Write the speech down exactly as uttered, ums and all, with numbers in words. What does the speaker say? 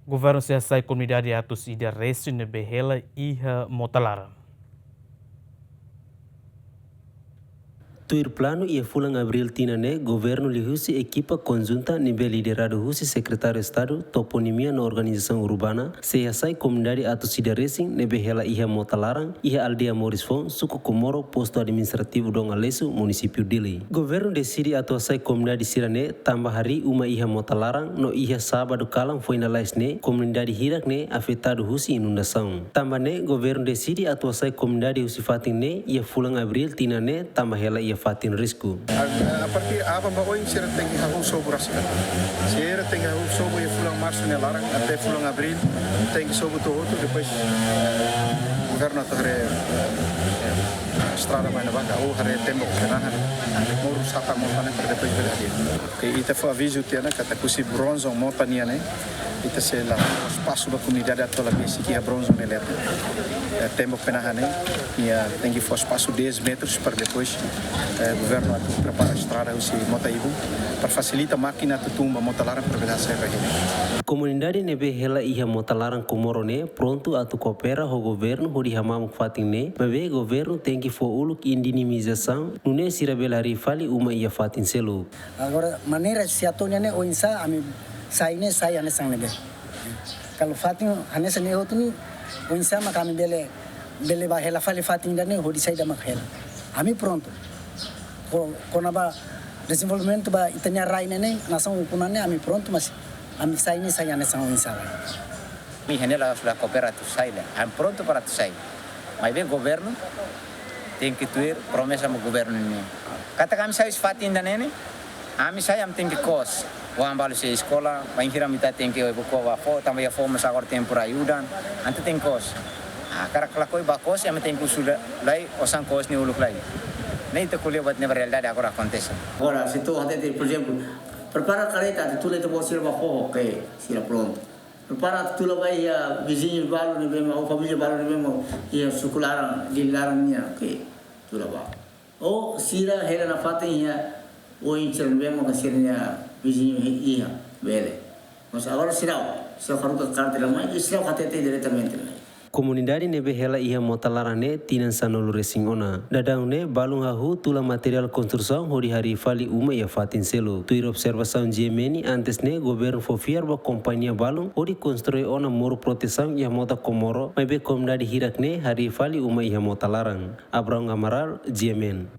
Governu sei hasai komunidade atus ida resin ne'ebé hela iha mota laran. Tuir planu, iha fulan Abríl tinan ne'e, governu liuhusi ekipa konjunta ne'ebé lideradu husi Sekretáriu Estadu Toponimia no Organizasaun Urbana, sei hasai komunidade atus ida resin ne'ebé hela iha mota laran, iha aldeia Moris Foun, suku Komoro, postu administrativu Dom Aleixo, munisípiu Dili. Governu deside atu hasai komunidade sira-ne'e tanba harii uma iha mota laran, no iha sábadu kalan foin lalais ne'e, komunidade hirak ne'e afetadu husi inundasaun. Tanba ne'e, governu deside atu hasai komunidade husi fatin ne'e iha fulan Abríl tinan ne'e tanba hela iha fatin risku. A, a partir aban ba oin sira tenke hahú sobu rasik. Sira tenke hahú sobu iha fulan Marsu nia laran até fulan Abríl, tenke sobu to'o hotu, depois, eh, governu atu haree, eh, estrada mai ne'ebá ka, ou haree tembok penahan, moru sata mota ne'e para depois bele hadi'a. Oke, ita fó avizu tiha ona katak husi Bronzon mota nian ne'e, ita sei la fó espasu ba komunidade atu la besik iha Bronzon nia leten. Eh, tembok penahan ne'e, nia tenke fó espasu dez metros para depois, eh, governu atu prepara estrada husi mota ibun para fasilita mákina atu tun ba mota laran para bele hasai ba hela. Komunidade ne'ebé hela iha mota laran Komoro ne'e prontu atu koopera ho governu hodi hamamuk fatin ne'e, maibé governu tenke fó uluk indemnizasaun, nune'e sira bele harii fali uma iha fatin seluk. Agora, maneira se atu nian ne'e, oinsá ami sai ne'e, sai hanesan ne'ebé. Kalau fatin hanesan ne'e hotu ne'e, oinsá mak ami bele, bele bá hela fali fatin ida-ne'e, hodi saida mak hela. Ami prontu. Ko, kona-ba dezenvolvimentu ba ita-nia rai ne'e, ne'e, nasaun ukun-an ne'e, ami prontu, mas ami sai ne'e, sai hanesan oinsá. Ami hene la, la koopera atu sai la. Ami prontu para atu sai. Maibé governu tenke tuir promesa ba governu nian. Katak ami sai husi fatin ida-ne'e ne'e, ami sai ami tenke kos. Oan balu sei eskola, bainhira ami ita tenke evakua ba foho, tanba iha foho mós agora tempu rai-udan, entaun tenke kos. Ah, karik lakohi bá kos, ami tenke husu lai, osan kos nia uluk lai. Ne'e ita ko'alia buat ne'ebé realidade agora akontese. Agora, se atu hatete, por ezemplu, prepara karreta, atu tula ita-boot sira ba foho, oke, sira prontu. Prepara atu tula ba iha viziñu balu ne'ebé mak, ou família balu ne'ebé mak, iha suku laran, Dili laran nian, oke, tula ba. Ou sira hela nafatin iha oin sira ne'ebé mak sira-nia viziñu iha, bele. Mas agora sira, sira haruka karta mai, sira hatete diretamente mai. Komunidade ne'ebé hela iha mota laran ne'e tinan sanulu resin ona. Daudaun ne'e balun hahú tula materiál konstrusaun hodi harii fali uma iha fatin seluk. Tuir observasaun G M N, antes ne'e governu fó fiar ba kompañia balun hodi konstrui ona moru protesaun iha mota Komoro, maibé komunidade hirak ne'e harii fali uma iha mota laran. Abrão Amaral, G M N.